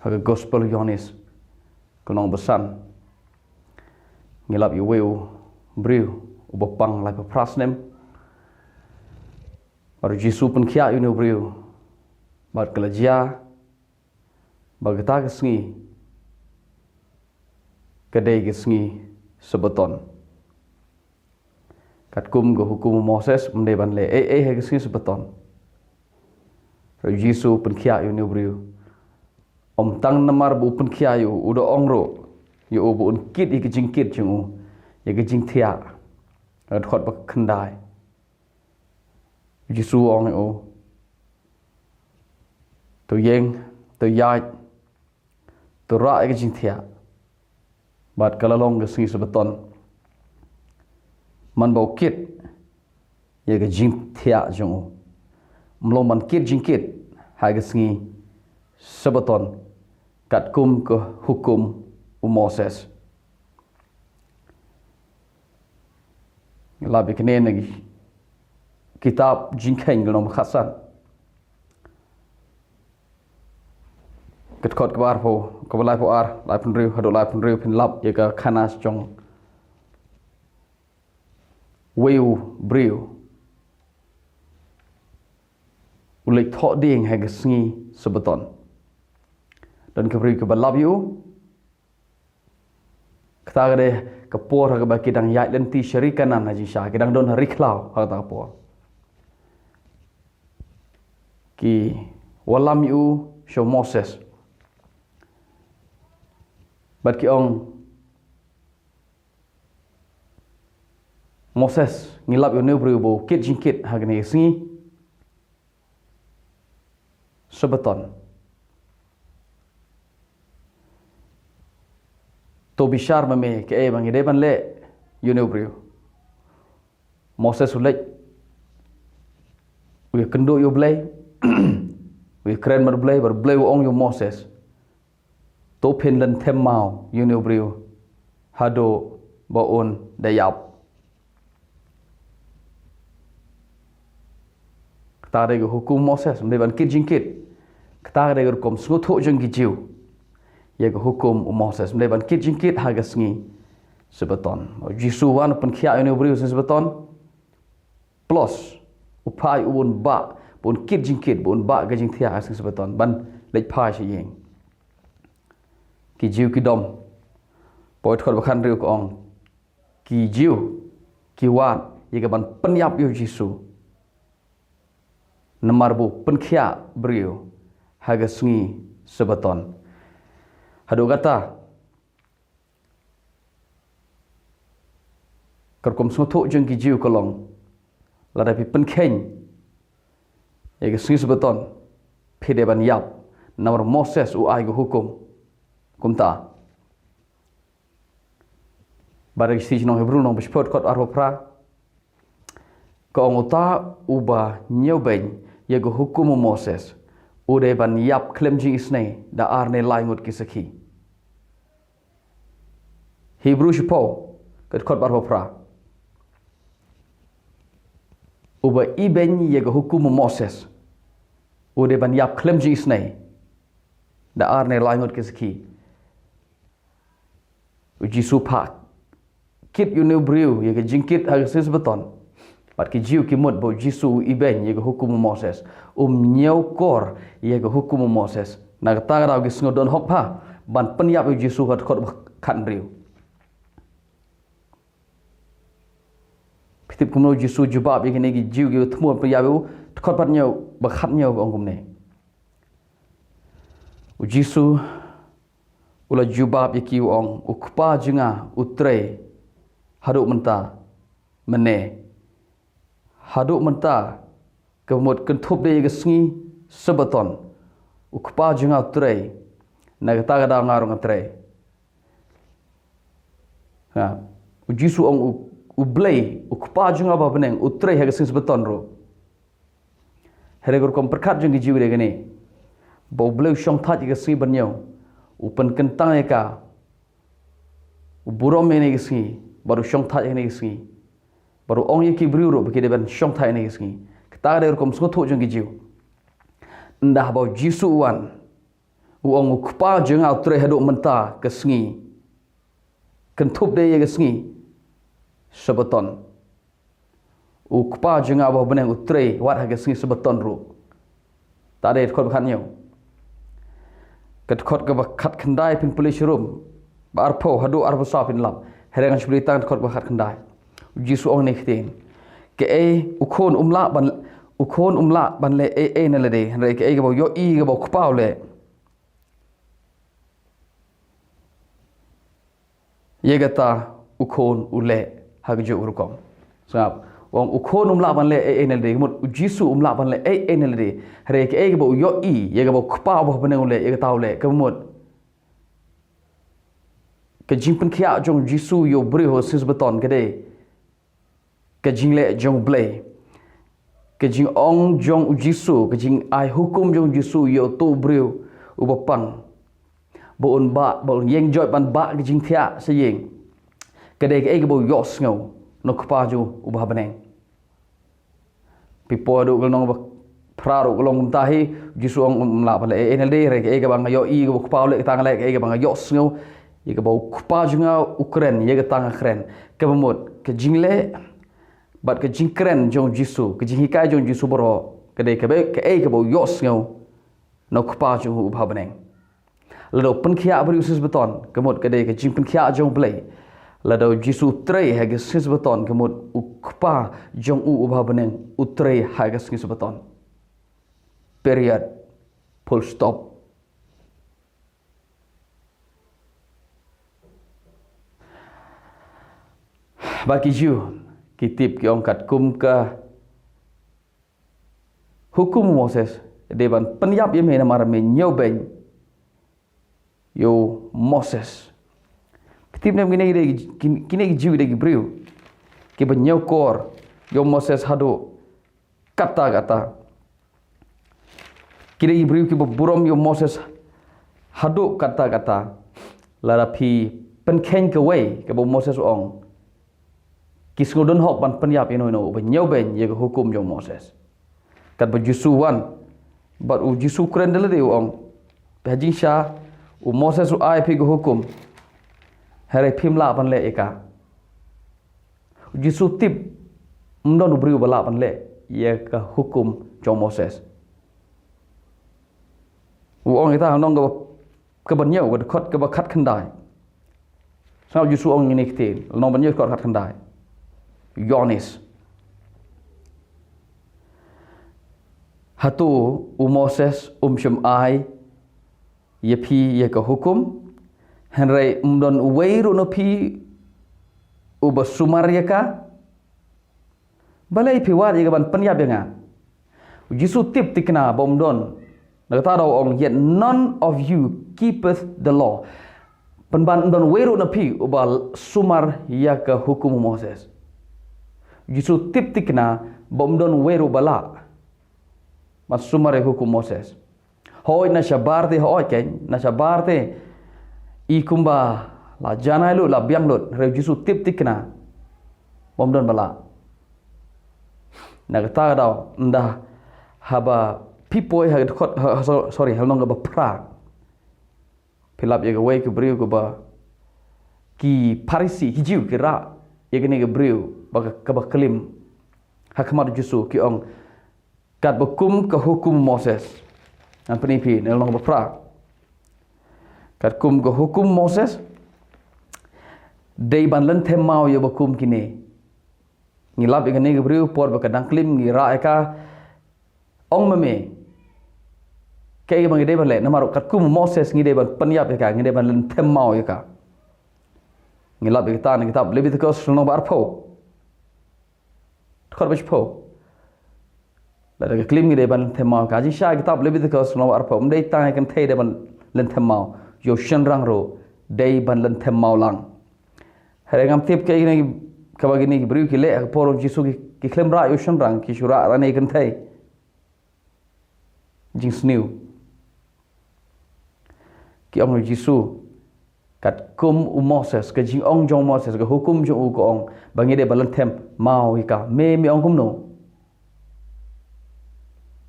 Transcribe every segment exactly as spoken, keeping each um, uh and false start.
Ha ka Gospel Ïoannis, ka lynnong ba san, ngi lap ïa uwei u briew uba pang laiphew phra snem. Bad u Jisu u pynkhiah ïa une u briew, bad ka la jia ba kata ka sngi ka dei ka sngi Sabbaton. Katkum ka hukum u Moses, ym dei ban leh ei ei ha ka sngi Sabbaton. Hynrei u Jisu u pynkhiah ïa une u briew, ym tang namar ba u pynkhiah ïa u, u da ong ruh ïa u ba un kit ïa ka jingkit jong u, ïa ka jingthiah. Ka dkhot ba khyndai, u Jisu u ong ïa u, to ïeng, to ïaid, to rah ïa ka jingthiah. Bad ka la long ka sngi Sabbaton, man ba u kit ïa ka jingthiah jong u. Ym long ban kit jingkit ha ka sngi Sabbaton katkum ka hukum u Moses. Lap ïa kane na ki kitab Jingkheiñ, ka lynnong ba khatsan, ka dkhot kaba arphew, kaba laiphew ar, laiphew hynriew haduh laiphew hynriew, phin lap ïa ka khana jong uwei u briew u leit thoh dieng ha ka sngi Sabbaton. Don ka briew kaba lap ïa u. Kata ka dei ka por ha kaba ki dang ïaid lynti sha ri Kanaan ha jingshisha, ki dang don ha ri khlaw ha kata ka por. Ki wallam ïa u sha u Moses. Bad ki ong, Moses, ngi lap ïa une u briew ba u kit jingkit ha kane ka sngi Sabbaton. To bishar ma me kaei ba ngi dei ban leh ïa une u briew. Moses u leit, u ïakynduh ïa u Blei, u ïakren bad u Blei, bad u Blei u ong ïa u Moses, to phin lynthem maw ïa une u briew haduh ba un da ïap. Kata ka dei ka hukum u Moses, ym dei ban kit jingkit. Kata ka dei ka rukom sngewthuh jong ki Jiw ïa ka hukum u Moses, ym dei ban kit jingkit ha ka sngi Sabbaton. U Jisu u wan u pynkhiah ïa une u briew ha ka sngi Sabbaton, plus u phah ïa u ba un bah, ba un kit jingkit, ba un bah ka jingthiah ha ka sngi Sabbaton, ban leit phai sha ïing. Ki Jiw ki dom. Poi dkhot ba khathynriew ka ong, ki Jiw ki wad ïa ka ban pynïap ïa u Jisu namar ba u pynkhiah briew ha ka sngi Sabbaton. Haduh kata, ka rukom sngewthuh jong ki Jiw ka long, lada phi pynkheiñ ïa ka sngi Sabbaton, phi dei ban ïap, namar Moses u ai ka hukum kumta. Bad ha ka shithi sha ki nong Hebru, lynnong ba shiphew, dkhot arphew phra, ka ong, uta uba ñiewbeiñ ïa ka hukum u Moses u dei ban ïap khlem jingisynei da ar ne lai ngut ki sakhi. Hebru shiphew, ka dkhot ba arphew phra, uba ibeiñ ïa ka hukum u Moses u dei ban ïap khlem jingisynei da ar ne lai ngut ki sakhi. U Jisu u phah kit ïa une u briew ïa ka jingkit ha ka sngi Sabbaton. Bad ki Jiw ki mut ba u Jisu u ibeiñ ïa ka hukum u Moses, um ñiewkor ïa ka hukum u Moses. Na kata ka daw ki sngew don hok bha ban pynïap ïa u Jisu ha dkhot ba khathynriew. Phi tip kumno u Jisu u jubab ïa kine ki Jiw kiba thmu ban pynïap ïa u? Dkhot ba hynñiew, ba khathynñiew ka ong kumne. U Jisu u la jubab ïa ki u ong, u Kpa jong nga u trei haduh mynta mynne. Haduh mynta, ka mut kynthup de ïa ka sngi Sabbaton, u Kpa jong nga u trei, na kata ka daw nga ruh nga trei. Ha, u Jisu u ong, u, u Blei, u Kpa jong nga uba ha bneng u trei ha ka sngi Sabbaton ruh. Hynrei ka rukom pyrkhat jong ki Jiw ka dei kane, ba u Blei u shongthait ïa ka sngi ba hynñiew, u pynkyntang ïa ka, u burom ïa kane ka sngi, bad u shongthait ïa kane ka sngi, bad u ong ïa ki briew ruh ba ki dei ban shongthait ïa kane ka sngi. Kata ka dei ka rukom sngewthuh jong ki Jiw. Ynda haba u Jisu u wan, U ong, u Kpa jong nga u trei haduh mynta ka sngi. Kynthup de ïa ka sngi Sabbaton. U Kpa jong nga uba ha bneng u trei wat ha ka sngi Sabbaton ruh. Ta de dkhot ba khathynñiew. Ka dkhot kaba khatkhyndai phin pule sha rum. Ba arphew haduh arphew saw phin lap. Hynrei ngan shu pule tang dkhot ba khatkhyndai. U Jisu ong ne ktien. Kaei u khun um lah ban, u khun um lah ban leh ei ei na lade. Hynrei kaei kaba u ïohi kaba u kpa u leh, ïa kata u khun u leh ha kajuh ka rukom. Sngap, u ong u khun um lah ban leh ei ei na lade, ka mut u Jisu um lah ban leh ei ei na lade. Hynrei kaei kaba u ïohi, ïa kaba u Kpa uba ha bneng u leh, ïa kata u leh, ka mut ka jingpynkhiah jong u Jisu ïa u briew ha ka sngi Sabbaton ka dei ka jingleh jong u Blei. Ka jingong jong u Jisu, ka jingai hukum jong u Jisu ïa uto u briew uba pang, ba un bah, ba un ïeng joit ban bah ka jingthiah sha ïing, ka dei kaei kaba u ïohsngew na u Kpa jong u uba ha bneng. Phi poi haduh ka lynnong ba phra ruh ka long kumta hi. U Jisu u ong um lah ban leh ei ei na lade, hynrei kaei kaba nga ïohi kaba u Kpa u leh kata nga leh, kaei kaba nga ïohsngew ïa kaba u Kpa jong nga u kren ïa kata nga kren. Kaba mut ka jingleh bad ka jingkren jong u Jisu, ka jinghikai jong u Jisu baroh, ka dei kaba, kaei kaba u ïohsngew na u Kpa jong u uba ha bneng. Lada u pynkhiah briew ha ka sngi Sabbaton, ka mut ka dei ka jingpynkhiah jong u Blei. Lada u Jisu u trei ha ka sngi Sabbaton, ka mut u Kpa jong u uba ha bneng u trei ha ka sngi Sabbaton. Period. Full stop. Bad ki Jiw ki tip, ki ong katkum ka hukum u Moses, dei ban pynïap ïa me namar me ñiewbeiñ ïa u Moses. Phi tip ne em, kine ki dei, kine ki Jiw ki dei ki briew kiba ñiewkor ïa u Moses haduh katta katta. Ki dei ki briew kiba burom ïa u Moses haduh katta katta. Lada phi pynkheiñ kawei kaba u Moses u ong, ki sngew don hok ban pynïap ïa uno uno uba ñiewbeiñ ïa ka hukum jong u Moses. Katba u Jisu u wan, bad u Jisu u kren da lade, u ong, phi ha jingshisha u Moses u ai phi ka hukum, hynrei phim lah ban leh ïa ka. U Jisu u tip ym don u briew uba lah ban leh ïa ka hukum jong u Moses. U ong ïa kata ha lynnong kaba, kaba hynñiew, ka dkhot kaba khatkhyndai. Sngap, u Jisu u ong ïa kine ki ktien, lynnong ba hynñiew, dkhot khatkhyndai. Ïoannis. Hato u Moses um shym ai ïa phi ïa ka hukum, hynrei ym don uwei ruh na phi uba sumar ïa ka? Balei phi wad ïa ka ban pynïap ïa nga? U Jisu u tip thikna ba ym don. Na kata daw u ong, "Yet none of you keepeth the law." Pynban ym don uwei ruh na phi uba sumar ïa ka hukum u Moses. U Jisu u tip thikna ba ym don uwei ruh ba lah ban sumar ïa ka hukum u Moses. Hooid, na shabar te, hooid keiñ, na shabar te i kumba la janai lut, la biang lut, hynrei u Jisu u tip thikna ba ym don ba lah. Na kata ka daw, ynda haba phi poi ha ka dkhot, ha, ha, so-, sorry, ha lynnong kaba phra, phi lap ïa kawei ka briew kaba ki Pharisi, ki Jiw, ki rah ïa kane ka briew ba ka, kaba klim ha khmat u Jisu, ki ong, katba kum ka hukum u Moses. Ngan pyni phi na lynnong ba phra. Katkum ka hukum u Moses, dei ban lynthem maw ïa ba kum kine. Ngi lap ïa kane ka briew por ba ka dang klim, ngi rah ïa ka. Ong ma me, kaei ba ngi dei ban leh, namar katkum u Moses ngi dei ban pynïap ïa ka, ngi dei ban lynthem maw ïa ka. Ngi lap ïa kata na kitab Leviticus lynnong ba arphew. Dkhot ba shiphew. Lada ka klim ngi dei ban lynthem maw ïa ka. Jingshisha kitab Leviticus lynnong ba arphew, ym dei tang ïa kynthei dei ban lynthem maw, ïa u shynrang ruh dei ban lynthem maw lang. Hynrei ngam tip kaei kane kaba kine ki briew ki leh ha ka por u Jisu, ki, ki khlem rah ïa u shynrang, ki shu rah tang ïa kynthei. Jingsniew. Ki ong ïa u Jisu, katkum u Moses, ka jingong jong u Moses, ka hukum jong u ka ong ba ngi dei ban lynthem maw ïa ka. Me, me ong kumno?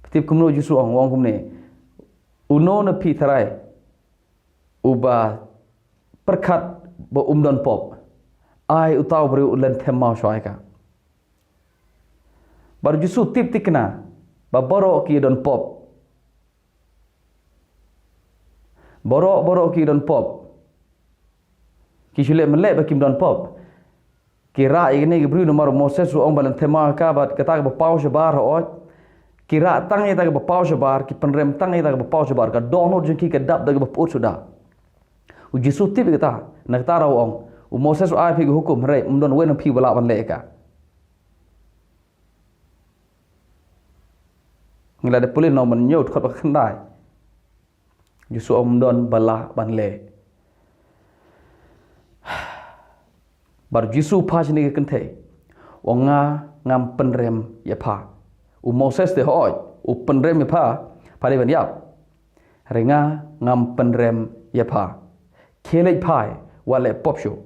Phi tip kumno u Jisu u ong, u ong kumne. Uno na phi tharai uba pyrkhat ba um don pop, ai uta u briew u lynthem maw shuwa ïa ka. Bad u Jisu u tip thikna ba baroh ki don pop. Baroh, baroh ki don pop. Ki shu leh mynleh ba kim don pop. Ki rah ïa kane ka briew namar u Moses u ong ba lynthem maw ïa ka bad kata kaba paw shabar hooid. Ki rah tang ïa kata kaba paw shabar, ki pynrem tang ïa kata kaba paw shabar, ka dohnud jong ki ka dap da kaba pyut suda. U Jisu u tip ïa kata, na kata ruh u ong, u Moses u ai phi ka hukum, hynrei ym don uwei na phi uba lah ban leh ïa ka. Ngi la dep pule na u mynhynñiew dkhot ba khyndai. U Jisu u ong ym don ba lah ban leh. Bad u Jisu u phah shane ka kynthei, u ong nga ngam pynrem ïa pha. U Moses te hooid u pynrem ïa pha, pha dei ban ïap. Hynrei nga ngam pynrem ïa pha. Khie leit phai, wat leh pop shuh.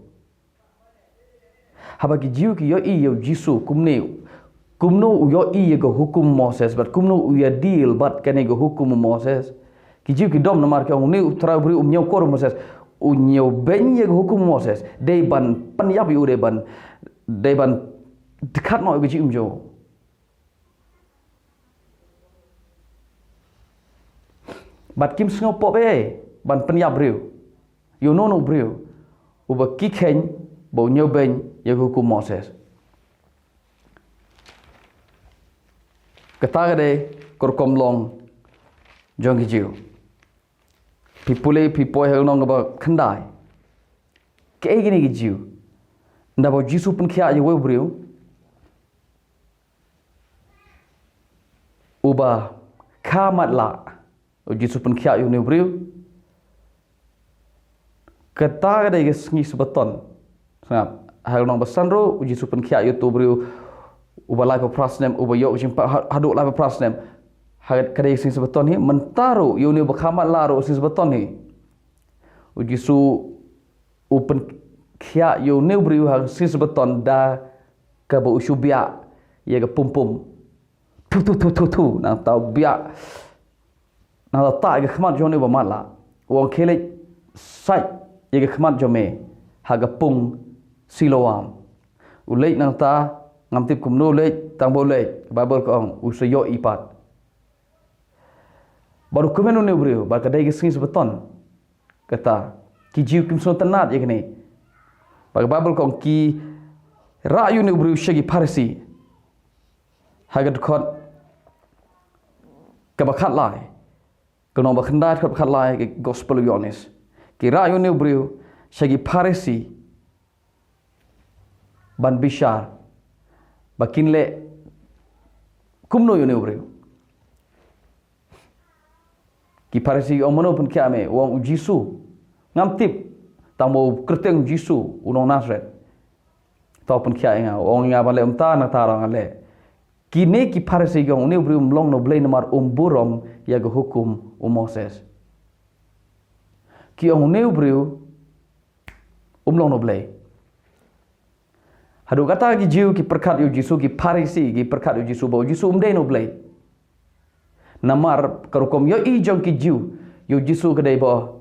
Haba ki Jiw ki ïohi ïa u Jisu kumne, kumno u ïohi ïa ka hukum u Moses bad kumno u ïa deal bad kane ka hukum u Moses. Ki Jiw ki dom namar ki ong une u Trai u briew um ñiewkor u Moses. U ñiewbeiñ ïa ka hukum u Moses, dei ban pynïap ïa u, dei ban, dei ban dkhat noh ïa ka jingim jong u. Bad kim sngew pop ei ei ban pynïap briew ïa uno uno u briew uba ki kheiñ ba u ñiewbeiñ ïa ka hukum u Moses. Kata ka dei ka rukom long jong ki Jiw. Phi pule, phi poi ha ka lynnong kaba khyndai. Kaei kine ki Jiw? Ynda ba u Jisu u pynkhiah ïa uwei u briew uba kha matlah, u Jisu u pynkhiah ïa une u briew. Kata ka dei ka sngi Sabaton. Sngap, ha ka lynnong ba san ruh u Jisu u pynkhiah ïa uto u briew uba laiphew phra snem, uba ïoh ka jingpa-, ha-, haduh laiphew phra snem. Ha ka dei ka sngi Sabaton hi, mynta ruh ïa une uba kha matlah ruh sngi Sabaton hi. U Jisu u pynkhiah ïa une u briew ha ka sngi Sabaton da kaba u shu biah ïa ka pum pum. Thu, thu, thu, thu, thu, nangta u biah. Nangta u tah ïa ka khmat jong une uba matlah. U ong khie leit sait ïa ka khmat jong me ha ka pung Siloam. U leit nangta, ngam tip kumno u leit, tang ba u leit, ka Baibl ka ong u sa ïohi pat. Bad u kmen une u briew, bad ka dei ka sngi Sabaton. Kata, ki Jiw kim sngewtynnad ïa kane. Bad ka Baibl ka ong ki rah ïa une u briew sha ki Pharisi. Ha ka dkhot kaba khatlai. Ka lynnong ba khyndai dkhot ba khatlai ka Gospel u Ïoannis. Ki rah ïa une u briew sha ki Pharisi ban bishar ba kin leh kumno ïa une u briew. Ki Pharisi ki ong mano pynkhiah me, u ong u Jisu. Ngam tip, tang ba u kyrteng u Jisu, u nong Nasaret. To pynkhiah ïa nga, u ong ïa nga ban leh kumta, nangta ruh ngan leh. Kine ki Pharisi ki ong une u briew um long na u Blei namar um burom ïa ka hukum u Moses. Ki ong une u briew um long na u Blei. Haduh kata ki Jiw ki pyrkhat ïa u Jisu, ki Pharisi ki pyrkhat ïa u Jisu ba u Jisu um dei na u Blei. Namar ka rukom ïohi jong ki Jiw ïa u Jisu ka dei ba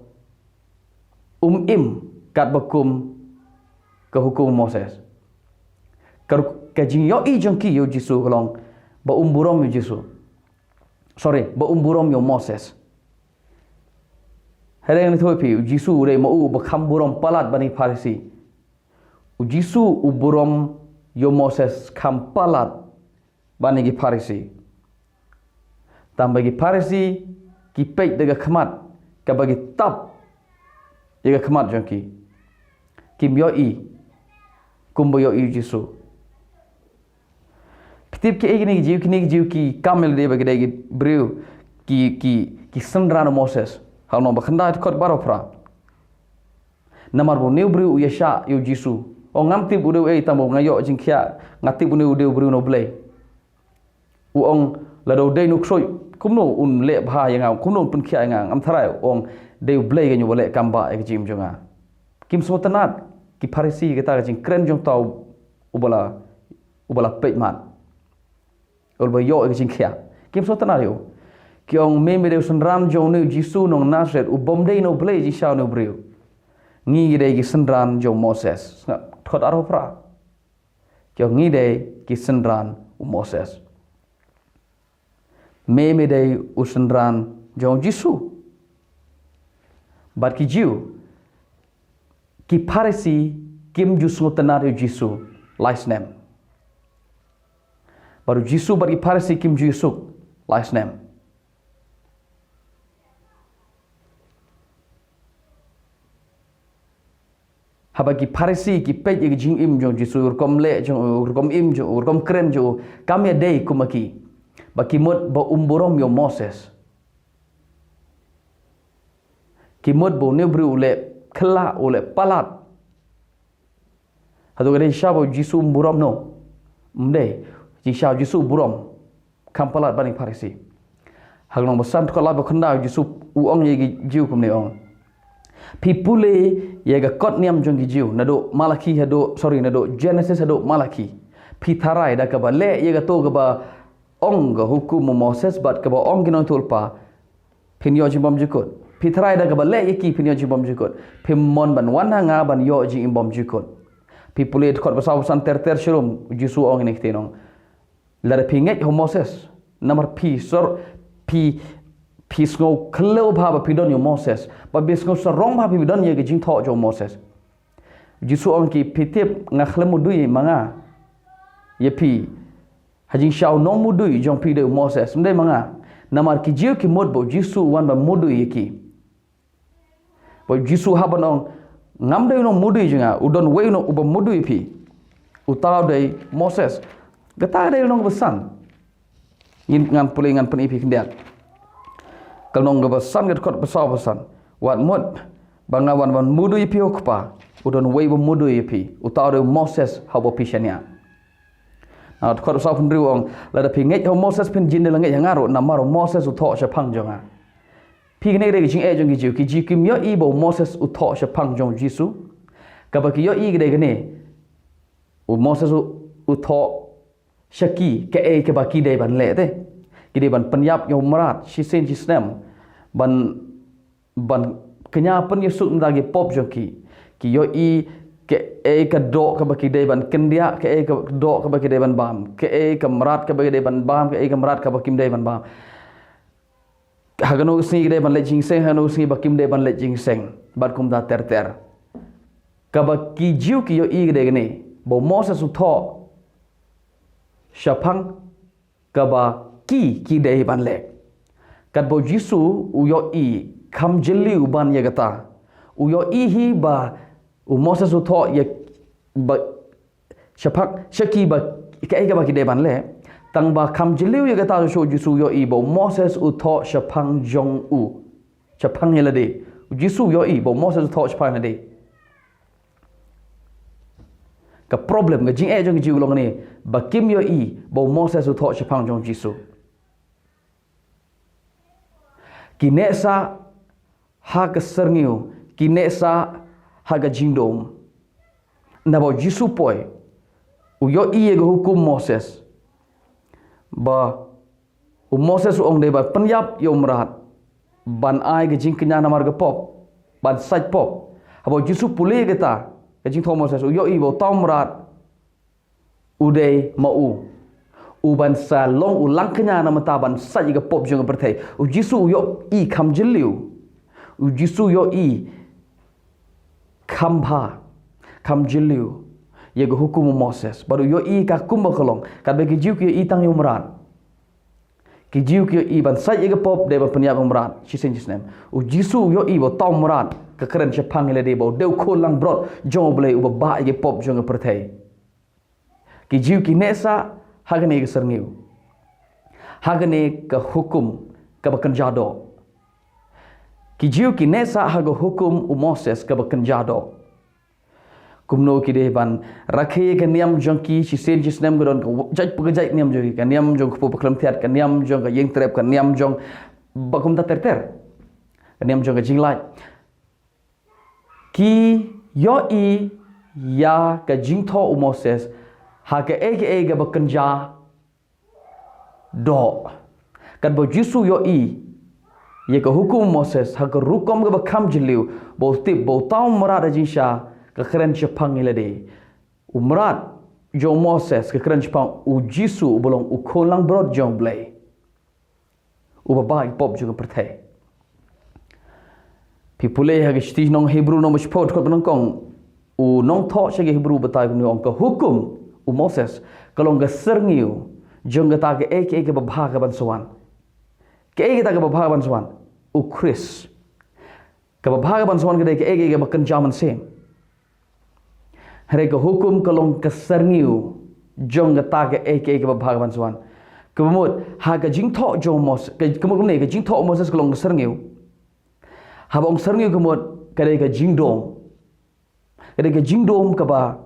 um im katba kum ka hukum u Moses. Ka ru-, ka jingïohi jong ki ïa u Jisu ka long ba um burom ïa u Jisu. Sorry, ba um burom ïa u Moses. Hynrei ngan ïathuh ïa phi, u Jisu u dei ma u uba kham burom palat bad ki Pharisi. U Jisu u burom ïa u Moses kham palat bad ki Pharisi. Tang ba ki Pharisi ki peit da ka khmat kaba ki tap ïa ka khmat jong ki. Kim ïohi kumba ïohi u Jisu. Phi tip kiei kine ki Jiw, kine ki Jiw ki kam ïalade ba ki dei ki briew ki, ki, ki synran u Moses. Ha u nong ba khyndai dkhot baroh phra. Namar ba une u briew u ïashah ïa u Jisu. U ong ngam tip u dei uei tang ba nga ïoh jingkhiah, nga tip une u dei u briew na u Blei. U ong lada u dei u ksuid, kumno un leh bha ïa nga, kumno un pynkhiah ïa nga, ngam tharai, u ong dei u Blei kein uba leh kam bah ïa ka jingim jong nga. Kim sngewtynnad ki Pharisi ïa kata ka jingkren jong uta uba la, uba la peit mat. Uba ïoh ïa ka jingkhiah. Kim sngewtynnad ïa u. Ki ong, me me dei u synran jong u Jisu nong Nasareth, u bym dei na u Blei, jingshisha u briew. Ngi dei ki synran jong u Moses. Sngap, dkhot arphew phra. Ki ong, ngi dei ki synran u Moses. Me me dei u synran jong u Jisu. Bad ki Jiw, ki Pharisi kim ju sngewtynnad ïa u Jisu lai snem. Bad u Jisu bad ki Pharisi kim ju ïasuk lai snem. Haba ki Pharisi ki peit ïa ka jingim jong u Jisu, u rukom leh jong u, u rukom im jong u, u rukom kren jong u, kam ïadei kum ma ki. Ba ki mut ba um burom ïa u Moses. Ki mut ba une u briew u leh khyllah, u leh palat. Hato ka dei shisha ba u Jisu um burom? No. Ym dei. Jingshisha u Jisu u burom. Kham palat ban ïa ki Pharisi. Ha ka lynnong ba san, dkhot laiphew khyndai, u Jisu u ong ïa ki Jiw kumne, ong: Phi pule ïa ka kot niam jong ki Jiw, naduh Malaki haduh, sorry, naduh Genesis haduh Malaki. Phi tharai da kaba leh ïa kato kaba ong ka hukum u Moses bad kaba ong ki nongïathuhlypa, phin ïoh jingbymjukut. Phi tharai da kaba leh ïa ki phin ïoh jingbymjukut. Phim mon ban wan ha nga ban ïoh jingim bymjukut. Phi pule dkhot ba saw ba san ter ter shirum, u Jisu u ong ïa kine ki ktien, ong: Lada phi ngeit ha u Moses, namar phi sor, phi, phi sngew khlem bha ba phi don ïa u Moses, ba phi sngew sarong bha ba phi don ïa ka jingthoh jong u Moses. U Jisu u ong ïa ki, phi tip nga khlem mudui ma nga ïa phi. Ha jingshisha u nongmudui jong phi dei u Moses, ym dei ma nga. Namar ki Jiw ki mut ba u Jisu u wan ban mudui ïa ki. Ba u Jisu u hap ban ong, ngam dei u nongmudui jong nga, u don uwei u nong uba mudui ïa phi. Uta u dei u Moses. Kata ka dei ka lynnong ba san. Ngin, ngan pule, ngan pyni ïa phi khyndiat. Ka lynnong kaba san, ka dkhot ba saw ba san. Wat mut ba nga wan ban mudui ïa phi ha u Kpa, u don uwei uba mudui ïa phi. Uta u dei u Moses ha uba phi shaniah. Na dkhot ba saw phew hynriew u ong, lada phi ngeit ha u Moses phin jin da la ngeit ha nga ruh, namar u Moses u thoh shaphang jong nga. Phi, kane ka dei ka jingeh jong ki Jiw. Ki Jiw kim ïohi ba u Moses u thoh shaphang jong u Jisu. Kaba ki ïohi ka dei kane. U Moses u, u thoh sha ki kaei kaba ki dei ban leh te. Ki dei ban pynïap ïa u mrad shisien shisnem. Ban, ban kñia pynïasuk na ki pop jong ki. Ki ïohi kaei ka doh kaba ki dei ban kyndiah, kaei ka doh kaba ki dei ban bam, kaei ka mrad kaba ki dei ban bam, kaei ka mrad kaba kim dei ban bam. Ha kano ka sngi ki dei ban leit jingïaseng, ha kano ka sngi ba kim dei ban leit jingïaseng. Bad kumta ter ter. Kaba ki Jiw ki ïohi ka dei kane, ba u Moses u thoh shaphang kaba ki, ki dei ban leh. Katba u Jisu u ïohi kham jylliew ban ïa kata. U ïohi hi ba u Moses u thoh ïa ba shaphang, sha ki ba, kaei kaba ki dei ban leh. Tang ba kham jylliew ïa kata, u Jisu u ïohi ba u Moses u thoh shaphang jong u. Shaphang ïa lade. U Jisu u ïohi ba u Moses u thoh shaphang ïa lade. Ka problem, ka jingeh jong ki Jiw ka long kane, ba kim ïohi ba u Moses u thoh shaphang jong u Jisu. Ki neh sah ha ka syrngiew, ki neh sah ha ka jingdum. Naba u Jisu u poi, u ïohi ïa ka hukum Moses. Ba u Moses u ong dei ban pynïap ïa u mrad, ban ai ka jingkñia namar ka pop, ban sait pop. Haba u Jisu u pule ïa kata ka jingthoh Moses, u ïohi ba uta u mrad u dei ma u, u ban sa long u langkñia namar ta ban sait ïa ka pop jong ka pyrthei. U Jisu u ïohi kham jylliew. U Jisu u ïohi kham bha, kham jylliew ïa ka hukum u Moses. Bad u ïohi ka kumba ka long. Katba ki Jiw ki ïohi tang ïa u mrad. Ki Jiw ki ïohi ban sait ïa ka pop dei ban pynïap ïa u mrad shisien shisnem. U Jisu u ïohi ba uta u mrad, ka kren shaphang ïa lade, ba u dei u khun langbrot jong u Blei uba bah ïa ka pop jong ka pyrthei. Ki Jiw ki neh sah ha kane ka syrngiew, ha kane ka hukum kaba kynja doh. Ki Jiw ki neh sah ha ka hukum u Moses kaba kynja doh. Kumno ki dei ban rakhe ïa ka niam jong ki shisien shisnem, ka don ka jait pa ka jait niam jong ki, ka niam jong ka kpu ba khlem thiat, ka niam jong ka ïing trep, ka niam jong ba kumta ter ter, ka niam jong ka jinglait. Ki ïohi ïa ka jingthoh u Moses ha kaei kaei kaba kynja doh. Katba u Jisu u ïohi ïa ka hukum u Moses ha ka rukom kaba kham jylliew, ba u tip ba uta u mrad ha jingshisha ka kren shaphang ïa lade. U mrad jong u Moses ka kren shaphang u Jisu uba long u khun langbrot jong U Blei, uba bah ïa ki pop jong ka pyrthei. Phi pule ha ka shithi shnong Hebru lynnong ba shiphew dkhot ba nyngkong, u nongthoh sha ki Hebru u batai kumne, u ong ka hukum u Moses ka long ka syrngiew jong kata kaei kaei kaba bha kaban sa wan. Kaei kata kaba bha kaban sa wan? U Khrist. Kaba bha kaban sa wan ka dei kaei kaei kaba kynja mynsiem. Hynrei ka hukum ka long ka syrngiew jong kata kaei kaei kaba bha kaban sa wan. Kaba mut ha ka jingthoh jong u Moses, ka, ka mut kumne, ka jingthoh u Moses ka long ka syrngiew. Haba ong syrngiew ka mut ka dei ka jingdum. Ka dei ka jingdum kaba,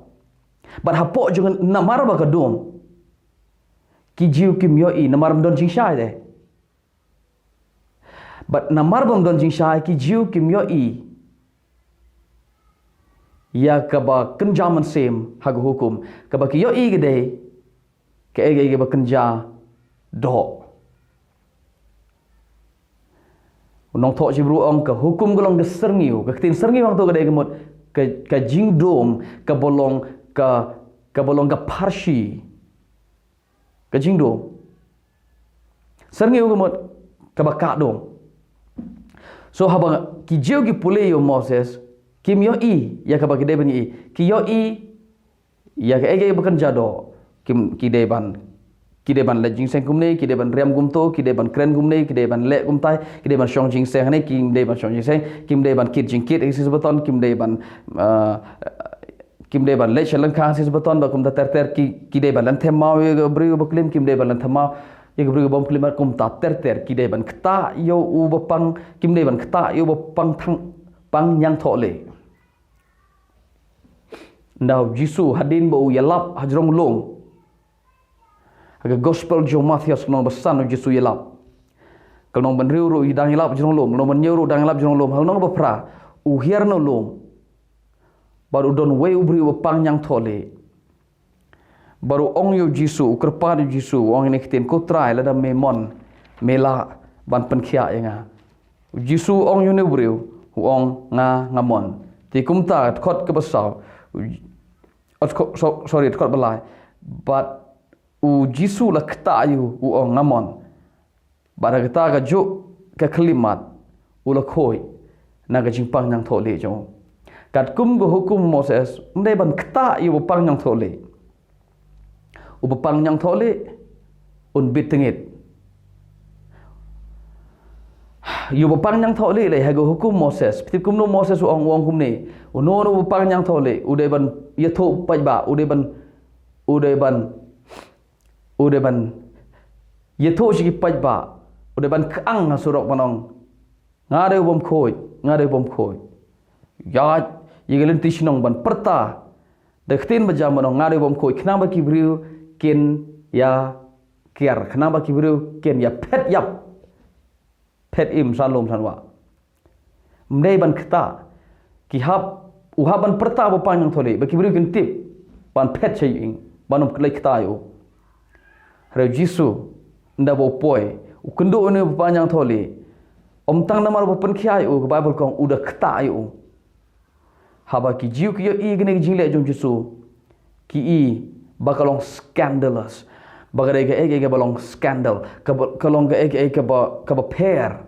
bad hapoh jong, namar ba ka dum, ki Jiw kim ïohi namar ym don jingshai de. Bad namar ba ym don jingshai, ki Jiw kim ïohi ïa kaba kynja mynsiem ha ka hukum. Kaba ki ïohi ka dei kaei kaei kaba kynja doh. U nongthoh sha ki Hebru u ong ka hukum ka long ka syrngiew. Ka ktien syrngiew hangto ka dei ka mut ka, ka jingdum kaba long ka, kaba long ka pharshi. Ka jingdum. Syrngiew ka mut kaba kah dum. So haba ki Jiw ki pule ïa u Moses, kim ïohi ïa kaba ki dei ban ïohi. Ki ïohi ïa kaei kaei ba kynja doh. Kim, ki dei ban, ki dei ban leit jingïaseng kumne, ki dei ban riam kumto, ki dei ban kren kumne, ki dei ban leh kumtai, ki dei ban shong jingïaseng ne, kim dei ban shong jingïaseng, kim dei ban kit jingkit ha ka sngi Sabaton, kim dei ban, ah, kim dei ban leit sha lyngkha ha ka sngi Sabaton, bad kumta ter ter. Ki, ki dei ban lynthem maw ïa ka briew ba klim, kim dei ban lynthem maw ïa ka briew ba ym klim, bad kumta ter ter. Ki dei ban ktah ïa uba pang, kim dei ban ktah ïa uba pang thang, pang ñiangthohlieh. Ynda u Jisu hadien ba u ïalap hajrong lum. Ha ka gospel jong u Mathaios lynnong ba san u Jisu u ïalap. Ka lynnong ba hynriew ruh u dang ïalap hajrong lum, lynnong ba hynñiew ruh u dang ïalap hajrong lum, ha lynnong ba phra u hiar na u lum. Bad u don uwei u briew uba pang ñiangthohlieh. Bad u ong ïa u Jisu, u kyrpad ïa u Jisu, u ong ïa kine ki ktien, ko Trai, lada me mon, me lah ban pynkhiah ïa nga. U Jisu u ong ïa une u briew, u ong, nga, nga mon. Te kumta, dkhot kaba saw, u, oh, dkhot, so-, sorry, dkhot ba lai. Bad u Jisu u la ktah ïa u, u ong, nga mon. Bad ha kata kajuh ka khyllipmat u la khuid na ka jingpang ñiangthohlieh jong u. Katkum ka hukum u Moses, ym dei ban ktah ïa uba pang ñiangthohlieh. Uba pang ñiangthohlieh un bit tyngit. Ïa uba pang ñiangthohlieh lei ha ka hukum u Moses. Phi tip kumno u Moses u ong, u ong kumne. Uno uno uba pang ñiangthohlieh u dei ban ïathuh paidbah, u dei ban, u dei ban U dei ban ïathuh sha ki paidbah, u dei ban kyang ha surok ban ong, nga dei u bym khuid, nga dei u bym khuid. Ïa, ïa ka lynti shnong ban pyrta da ka ktien ba jam ban ong, nga dei u bym khuid, khnang ba ki briew kin ïa kiar, khnang ba ki briew kin ïa phet ïap. Phet im san lum san wah. Ym dei ban ktah. Ki hap, u hap ban pyrta ba pang ñiangthohlieh, ba ki briew kin tip ban phet sha ïing, ban ym leit ktah ïa u. Hynrei u Jisu, ynda ba u poi, u kynduh ïa une ba pang ñiangthohlieh. Ym tang namar ba pynkhiah ïa u, ka Baibl ka ong u da ktah ïa u. Haba ki Jiw ki ïohi kane ka jingleh jong u Jisu, ki i ba ka long scandalous. Ba ka dei kaei kaei kaba long scandal. Kaba, ka long kaei kaei kaba, kaba pher.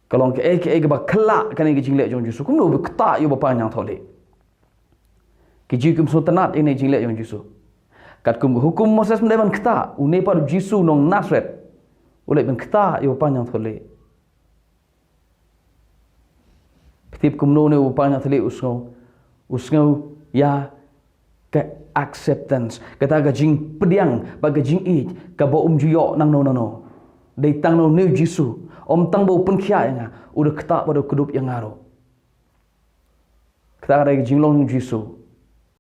Ka long kaei kaei kaba khlak kane ka jingleh jong u Jisu. Kumno ba ktah ïa u ba pang ñiangthohlieh. Ki Jiw kim sngewtynnat ïa kane ka jingleh jong u Jisu. Katkum ka hukum Moses ym dei ban ktah, une pat u Jisu nong Nasareth u leit ban ktah ïa u ba pang ñiangthohlieh. Phi tip kumno une u ba pang ñiangthohlieh u sngew, u sngew ïa ka acceptance, kata ka jingpdiang bad ka jingïeit kaba um ju ïoh nangno nangno. Dei tang na une u Jisu, ym tang ba u pynkhiah ïa nga, u da ktah bad u kdup ïa nga ruh. Kata ka dei ka jinglong jong u Jisu.